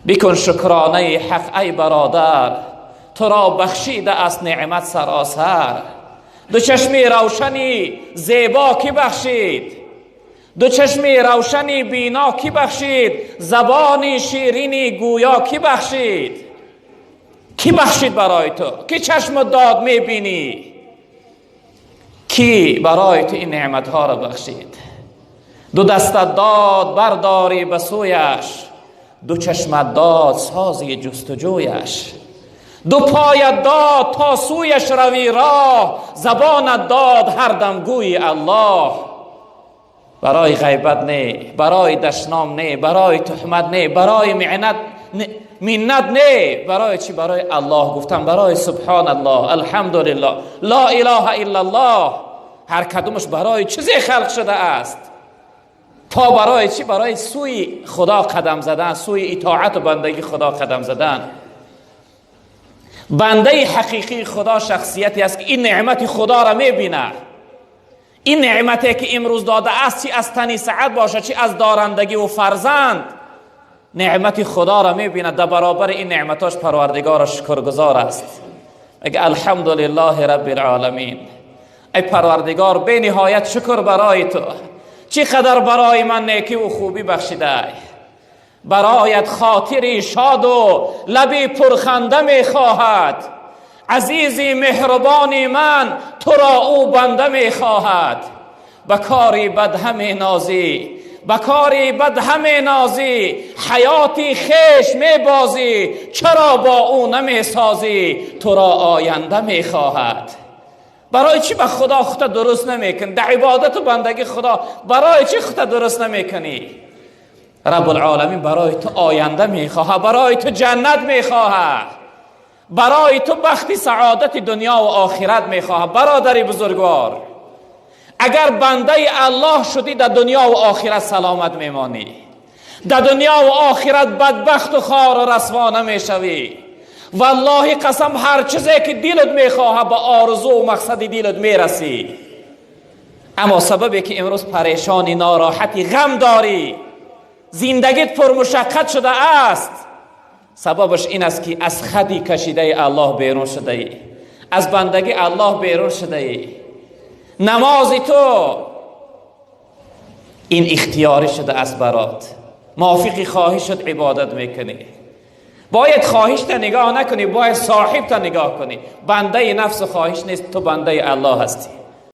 بکن شکرانه حق ای برادر، تو را بخشیده از نعمت سراسر. دو چشمی روشنی زیبا کی بخشید، دو چشمی روشنی بینا کی بخشید، زبانی شیرینی گویا کی بخشید. کی بخشید برای تو؟ کی چشم داد میبینی؟ کی برای تو این نعمتها را بخشید؟ دو دستت داد برداری به سویش، دو چشمت داد سازی جستجویش، دو پایت داد تا سویش روی راه، زبانت داد هر دم گویی الله. برای غیبت نه، برای دشنام نه، برای تهمت نه، برای منت نه، منت نه. برای چی؟ برای الله گفتم، برای سبحان الله، الحمدلله، لا اله الا الله. هر کدومش برای چیزی خلق شده است. پا برای چی؟ برای سوی خدا قدم زدن، سوی اطاعت و بندگی خدا قدم زدن. بنده حقیقی خدا شخصیتی است که این نعمت خدا را میبینه. این نعمتی که امروز داده است، چی از تنی سعد باشه، چی از دارندگی و فرزند، نعمت خدا را میبیند. در برابر این نعمتاش پروردگار شکرگزار است. اگه الحمدلله رب العالمین، ای پروردگار بی نهایت شکر برای تو، چی قدر برای من نیکی و خوبی بخشیده. برایت خاطری شاد و لبی پرخنده میخواهد، عزیزی مهربانی من تو را او بنده میخواهد. به کاری بد همه نازی، به کاری بد همه نازی، حیاتی خیش میبازی، چرا با او نمیسازی، تو را آینده میخواهد. برای چی به خدا خودت درست نمیکنی؟ در عبادت و بندگی خدا برای چی خودت درست نمیکنی؟ رب العالمین برای تو آینده میخواهد، برای تو جنت میخواهد، برای تو بخت سعادت دنیا و آخرت میخواهد. برادر بزرگوار، اگر بنده الله شدی در دنیا و آخرت سلامت میمانی، در دنیا و آخرت بدبخت و خوار و رسوا نمیشوی. والله قسم هر چیزی که دلت میخواهد به آرزو و مقصد دلت میرسی. اما سببی که امروز پریشانی، ناراحتی، غم داری، زندگیت پرمشقت شده است، سببش این است که از خطی کشیده الله بیرون شده ای، از بندگی الله بیرون شده ای. نماز تو این اختیاری شده است برات، موافقی خواهشت عبادت میکنی. باید خواهش تا نگاه نکنی، باید صاحب تا نگاه کنی. بنده نفس خواهش نیست، تو بنده الله هستی.